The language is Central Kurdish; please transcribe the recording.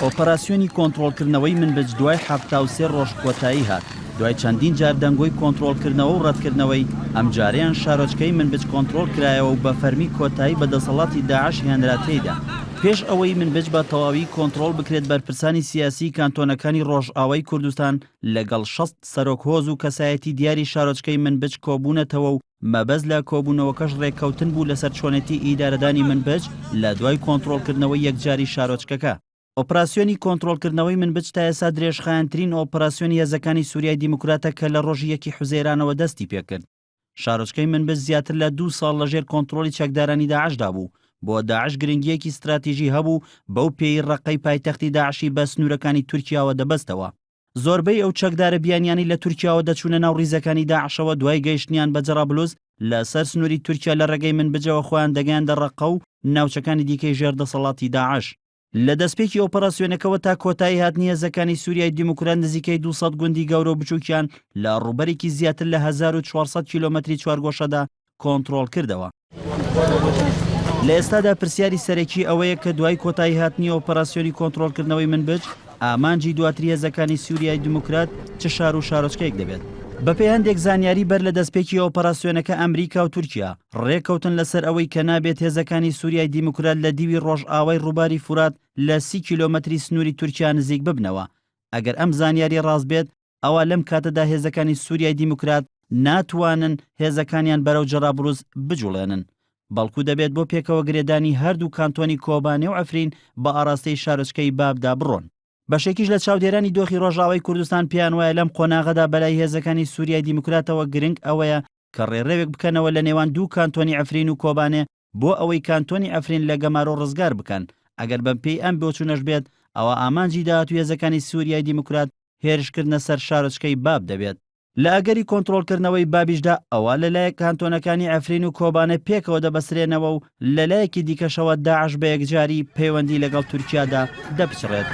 ئۆپەراسیۆنی کۆنترۆڵکردنەوەی منبج دوای 73 ڕۆژ کۆتایی هات، دوای چەندین جار دەنگۆی کۆنترۆڵکردنەوە و ڕەتکردنەوەی، ئەمجارەیان شارۆچکەی منبج کۆنترۆڵ کرایەوە و بە فەرمی کۆتایی بە دەسەڵاتی داعش هێنرا تێیدا. پێش ئەوەی منبج بە تەواوی کۆنترۆڵ بکرێت بەرپرسانی سیاسیی کانتۆنەکانی ڕۆژئاوای کوردستان لەگەڵ 60 سەرۆک هۆز و کەسایەتی دیاری شارۆچکەی منبج کۆبوونەتەوە و مەبەست لە کۆبوونەوەکەش ڕێککەوتن بوو لەسەر چۆنێتی ئیدارەدانی منبج لە دوای کۆنترۆڵکردنەوەی یەکجاری شارۆچکەکە. ئۆپراسیۆنی کۆنترۆڵکردنەوەی منبج تا ئێستا درێژخایەنترین ئۆپراسیۆنی هێزەکانی سوریای دیموکراتە کە لە ڕۆژی یەکی حوزەیرانەوە دەستی پێکرد. شارۆچکەی منبج زیاتر لە دوو ساڵ لەژێر کۆنترۆڵی چەکدارانی داعشدا بوو، بۆ داعش گرنگییەکی ستراتیژی هەبوو بەو پێیەی ڕەققەی پایتەختی داعشی بە سنوورەکانی تورکیاوە دەبەستەوە. زۆربەی ئەو چەکدارە بیانیانەی لە تورکیاوە دەچوونە ناو ڕیزەکانی داعشەوە دوای گەیشتنیان بە جەرابلوس لە سەر سنووری تورکیا لە ڕێگەی منبجەوە خۆیان دەگەیاندە ڕەققە و ناوچەکانی دیکەی ژێر دەسەڵاتی داعش. لە دەستپێکی ئۆپەراسیۆنەکەوە تا کۆتایی هاتنی هێزەکانی سوریای دیموکرات نزیکەی 200 گوندی گەورە و بچووکیان لە ڕووبەرێکی زیاتر لە 1400 کیلۆمەتری چوارگۆشەدا کۆنترۆڵ کردەوە. لە ئێستادا پرسیاری سەرەکی ئەوەیە کە دوای کۆتایی هاتنی ئۆپەراسیۆنی کۆنترۆڵکردنەوەی منبج، ئامانجی دواتری هێزەکانی سوریای دیموکرات چ شار و شارۆچکەیەک دەبێت؟ بەپێی هەندێک زانیاری بەر لە دەستپێکی ئۆپەراسیۆنەکە ئەمریکا و تورکیا ڕێککەوتن لەسەر ئەوەی کە نابێت هێزەکانی سوریای دیموکرات لە دیوی ڕۆژئاوای ڕووباری فورات لە 30 کیلۆمەتری سنووری تورکیا نزیک ببنەوە. ئەگەر ئەم زانیاریە ڕاست بێت ئەوا لەم کاتەدا هێزەکانی سوریای دیموکرات ناتوانن هێزەکانیان بەرەو جەرابلوس بجوڵێنن، بەڵکو دەبێت بۆ پێکەوە گرێدانی هەردوو کانتۆنی کۆبانێ و عەفرین بە ئاراستەی شارۆچکەی بابدا بڕۆن. بەشێکیش لە چاودێرانی دۆخی ڕۆژئاوای کوردستان پێیان وایە لەم قۆناغەدا بەلای هێزەکانی سوریای دیموکراتەوە گرنگ ئەوەیە کە ڕێڕەوێک بکەنەوە لە نێوان دوو کانتۆنی عەفرین و کۆبانێ بۆ ئەوەی کانتۆنی عەفرین لە گەمارۆ ڕزگار بکەن، ئەگەر بەمپێی ئەم بۆچوونەش بێت ئەوا ئامانجی داهاتووی هێزەکانی سوریای دیموکرات هێرشکردنە سەر شارۆچکەی باب دەبێت. لە ئەگەری کۆنترۆڵکردنەوەی بابیشدا ئەوا لە لایەک کانتۆنەکانی عەفرین و کۆبانێ پێکەوە دەبەسترێنەوە و لە لایەکی دیکەشەوە داعش بە یەکجاری پەیوەندی لەگەڵ تورکیادا دەپچڕێت.